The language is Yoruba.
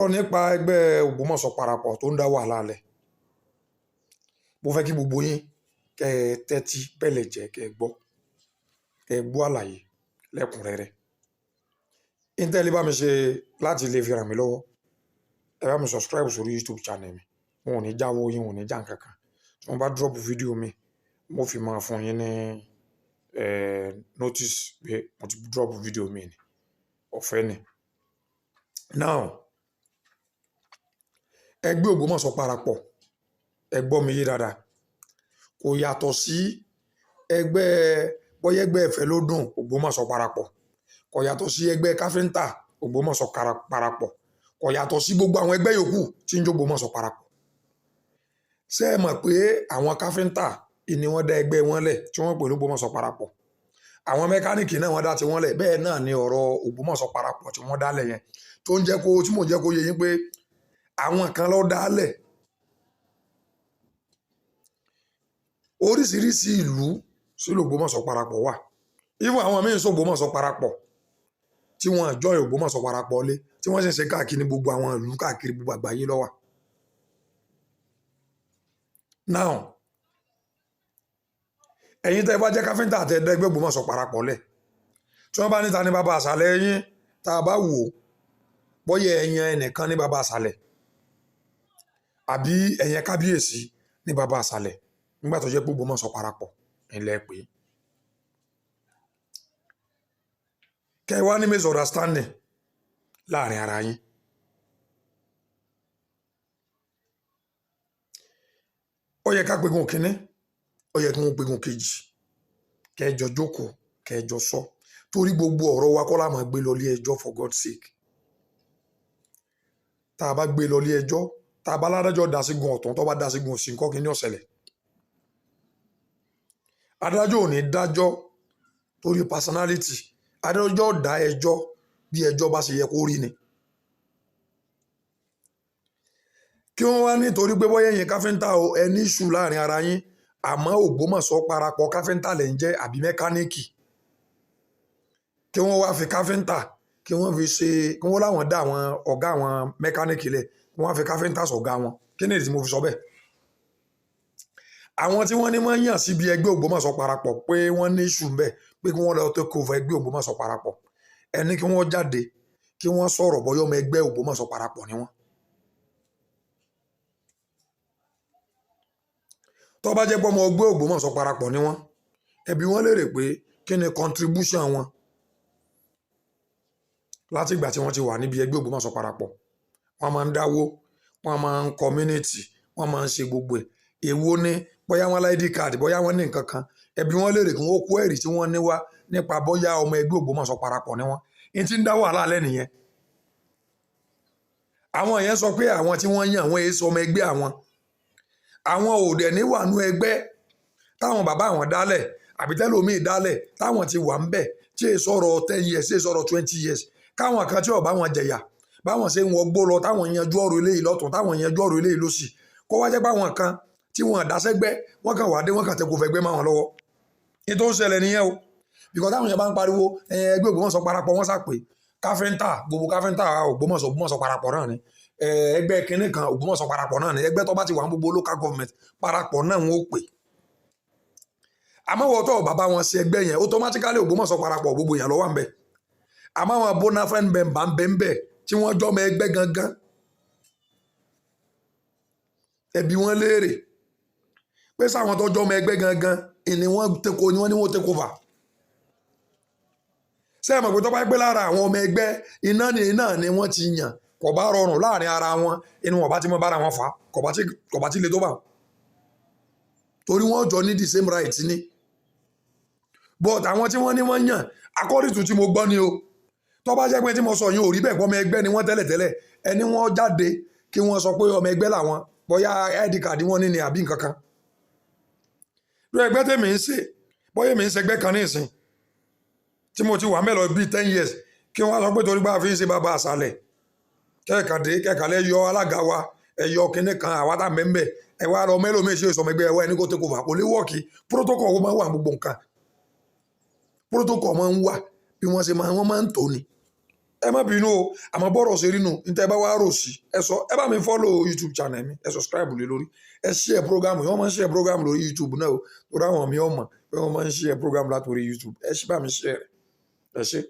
Ọ̀rọ̀ nípa ẹgbẹ́ Ògbómọ̀ṣọ́ parapọ̀ tó ń dá wàhálà lẹ̀. Mo fẹ́ kí gbogbo yín kẹ́ ẹ tẹ́tí bẹ̀lẹ̀ jẹ́ kẹ́ ẹ gbọ́ àlàyé lẹ́kùnrẹ́rẹ́. Intel bá mi ṣe láti lè fi ràn mí lọ́wọ́. Ẹ bá mi subscribe sórí YouTube channel mi. Wọn ò ní jáwọ́ yín, wọn ò ní já nǹkan kan. Tí wọ́n bá drop fídíò mi, mo fi máa fún yín ní notice pé mo ti drop fídíò mi ni. Ọ̀fẹ́ ni. Now, ẹgbẹ́ Ògbómọ̀ṣọ́ parapọ̀, ẹ gbọ́ mi yé dáadáa. Kò yàtọ̀ sí ẹgbẹ́ bóyá ẹgbẹ́ Ìfẹ́lódùn Ògbómọ̀ṣọ́ parapọ̀. Kò yàtọ̀ sí ẹgbẹ́ káfíńtà Ògbómọ̀ṣọ́ parapọ̀. Kò yàtọ̀ sí gbogbo àwọn ẹgbẹ́ yòókù tí ń jó Ògbómọ̀ṣọ́ parapọ̀. Ṣé ẹ mọ̀ pé àwọn káfíńtà ni wọ́n dá ẹgbẹ́ wọn lẹ̀ tí wọ́n pè ní Ògbómọ̀ṣọ́ parapọ̀? Àwọn mẹkáníìkì náà wọ́n dá tiwọn lẹ̀. Bẹ́ẹ̀ náà ni ọ̀rọ̀ Ògbómọ̀ṣọ́ parapọ̀ tí wọ́n dá lẹ̀ yẹn tó ń jẹ́ kó tí mò ń jẹ́ kó yé yín pé àwọn kan ló dá lẹ̀. Oríṣiríṣi ìlú sí l'Ògbómọ̀ṣọ́ parapọ̀ wà. Even àwọn míì ń s'Ògbómọ̀ṣọ́ parapọ̀ tí wọ́n join Ògbómọ̀ṣọ́ parapọ̀ lé tí wọ́n sì ń ṣe káàkiri gbogbo àwọn ìlú káàkiri gbogbo àgbáyé ló wà. Now, ẹ̀yin tẹ́ ẹ bá jẹ́ káfíńtà àti ẹ̀dá ẹgbẹ́ Ògbómọ̀ṣọ́ parapọ̀ lẹ̀, tí wọ́n bá níta ní bàbá àṣàlẹ̀ yín, tá a bá wò ó, bóyá ẹ̀yàn ẹnìkan ní bàbá àṣàlẹ̀ àbí ẹ̀yàn kábíyèsí ní bàbá àṣàlẹ̀ nígbà tó jẹ́ pé Ògbómọ̀ṣọ́ parapọ̀ ilẹ̀ pé. Kẹ́ ẹ wá ní misunderstanding láàrin ara yín. Ó yẹ ká pegun kínní, ó yẹ kí wọ́n pegun kejì, kẹ́ ẹ jọ jókòó, kẹ́ ẹ jọ sọ. Torí gbogbo ọ̀rọ̀ wa kọ́ la máa gbé lọ ilé ẹjọ́, for God's sake. Tá a bá gbé lọ ilé ẹjọ́, tá a bá ládájọ́ dá sí gun ọ̀tún, tó bá dá sí gun òsì, nǹkan kí ni ó ṣẹlẹ̀? Adájọ́ ò ní dájọ́ torí personality. Adájọ́ dá ẹjọ́ bí ẹjọ́ bá ṣe yẹ kó rí ni. Kí wọ́n wá nítorí pé bóyá ẹ̀yin káfíńtà o, ẹ ní issue láàrin ara yín, àmọ́ Ògbómọ̀ṣọ́ parapọ̀ káfíńtà lẹ̀ ń jẹ́ àbí mẹkáníìkì. Kí wọ́n wá fi káfíńtà kí wọ́n fi ṣe kí wọ́n láwọn dá àwọn ọ̀gá àwọn mẹkáníìkì lẹ̀, kí wọ́n fi káfíńtà sọ̀gá wọn. Kí ni ìdí tí mo fi sọ bẹ́ẹ̀? Àwọn tí wọ́n ní wọ́n yàn síbi ẹgbẹ́ Ògbómọ̀ṣọ́ parapọ̀ pé wọ́n ní issue ńbẹ̀ pé kí wọ́n lọ take over ẹgbẹ́ Ògbómọ̀ṣọ́ parapọ̀. Ẹ ní kí wọ́n jáde kí wọ́n sọ̀rọ̀ bóyá ọmọ ẹgbẹ́ Ògbómọ̀ṣọ́ parapọ̀ ni wọ́n. Tó bá jẹ́ pé ọmọ ẹgbẹ́ Ògbómọ̀ṣọ́ parapọ̀ ni wọ́n, ẹ bi wọ́n léèrè pé kí ni contribution wọn láti ìgbà tí wọ́n ti wà níbi ẹgbẹ́ Ògbómọ̀ṣọ́ parapọ̀. Wọ́n máa ń dáwó, wọ́n máa ń community, wọ́n máa ń ṣe gbogbo ẹ̀. Èwo ni bóyá wọ́n lá ID card, bóyá wọ́n ní nǹkan kan. Ẹ bi wọ́n léèrè kí wọ́n kó ẹ̀rí tí wọ́n ní wá nípa bóyá ọmọ ẹgbẹ́ Ògbómọ̀ṣọ́ parapọ̀ ni wọ́n. N tí ń dá wàhálà lẹ́ nìyẹn. Àwọn yẹn sọ pé àwọn tí wọ́n yàn wọ́n èso ọmọ ẹgbẹ́ àwọn. Àwọn ò dẹ̀ ní wà nú ẹgbẹ́ táwọn bàbá àwọn dálẹ̀ àbí tẹ́lòmíì dálẹ̀ táwọn ti wà ń bẹ̀ tí è sọ̀rọ̀ 10 years, tí è sọ̀rọ̀ 20 years. Káwọn kan tí ò bá wọn jẹ̀yà, báwọn ṣe ń wọgbó lọ, táwọn yanjú ọ̀rọ̀ eléyìí lọ́tùn, táwọn yanjú ọ̀rọ̀ eléyìí lósì. Kó wá jẹ́ pé àwọn kan tí wọ́n dá sẹ́gbẹ́, wọ́n kàn wá dé, wọ́n kàn tẹ́ kó fẹ́ gbé mọ́ wọn lọ́wọ́. Ní tó ń ṣẹlẹ̀ nìyẹn o. Because táwọn yẹn bá ń pariwo ẹgbẹ́ Ògbómọ̀ṣọ́ parapọ̀, wọ́n sá pé káfíńtà, gbogbo káfíńtà Ògbómọ̀ṣọ́, Ògbómọ̀ṣọ́ parapọ̀ náà ni. Ẹgbẹ́ kínní kan Ògbómọ̀ṣọ́ parapọ̀ náà ni. Ẹgbẹ́ tó bá ti wà ní gbogbo local government parapọ̀ náà wọ́n ó pè. Àmọ́ wọ́n tó bàbá wọn ṣe ẹgbẹ́ yẹn, automatically Ògbómọ̀ṣọ́ parapọ̀ gbogbo èèyàn ló wà ń bẹ̀. Àmọ́ àwọn bona fide member ń bẹ ń bẹ̀ tí wọ́n jọ́mọ ẹgbẹ́ gangan. Ẹ bi wọ́n léèrè pé sáwọn tó jọ́mọ ẹgbẹ́ gangan ni wọ́n take ni wọ́n ní wọ́n take over. Ṣé ẹ mọ̀ pé tó bá gbé lára àwọn ọmọ ẹgbẹ́ iná ni iná ni wọ́n ti yàn, kò bá rọrùn láàrin ara wọn, inú wọn bá ti mọ bára wọn fà á, kò bá ti le tó bá wọn. Torí wọ́n jọ ní the same right ni. But àwọn tí wọ́n ní wọ́n yàn, according to tí mo gbọ́ ni o. Tó bá jẹ́ pé tí mo sọ yìí ò rí bẹ́ẹ̀, pé ọmọ ẹgbẹ́ ni wọ́n tẹ́lẹ̀tẹ́lẹ̀, ẹni wọ́n jáde kí wọ́n sọ pé ọmọ ẹgbẹ́ làwọn, bóyá ID card wọ́n ní ni àbí nǹkan kan. Lórí ẹgbẹ́ tèmi ń ṣe, bóyá èmi ń ṣẹgbẹ́ kan ní ìsìn tí mo ti wà mẹ́lọ bíi 10 years, kí wọ́n sọ pé torí bá a fi ń ṣe bàbá àṣàlẹ̀, kẹ́ẹ̀kàdé kẹ́ẹ̀kàlẹ́ yọ alága wa, ẹ̀yọ kinní kan àwa tá mẹ́mbẹ̀, ẹ wá lọ mẹ́lòmíì ṣe ìsọmọ ẹgbẹ́ ẹwà ẹni kó take over, kò lè work. Protocol ó máa ń wà, gbogbo nǹkan protocol máa ń wà bí wọ́n ṣe máa wọ́n máa ń tò ní. Ẹ má bínú o, àmọ́ bọ́rọ̀ ṣe rí nu. Níta ẹ bá wá rò sí, ẹ sọ. Ẹ bá mi follow YouTube channel mi, ẹ subscribe lé lórí, ẹ share program yìí. Wọ́n máa ń share program lórí YouTube náà o, torí àwọn mi ò mọ̀ pé wọ́n máa ń share program látòrí YouTube. Ẹ ṣe, bá mi share rẹ̀. Ẹ ṣé.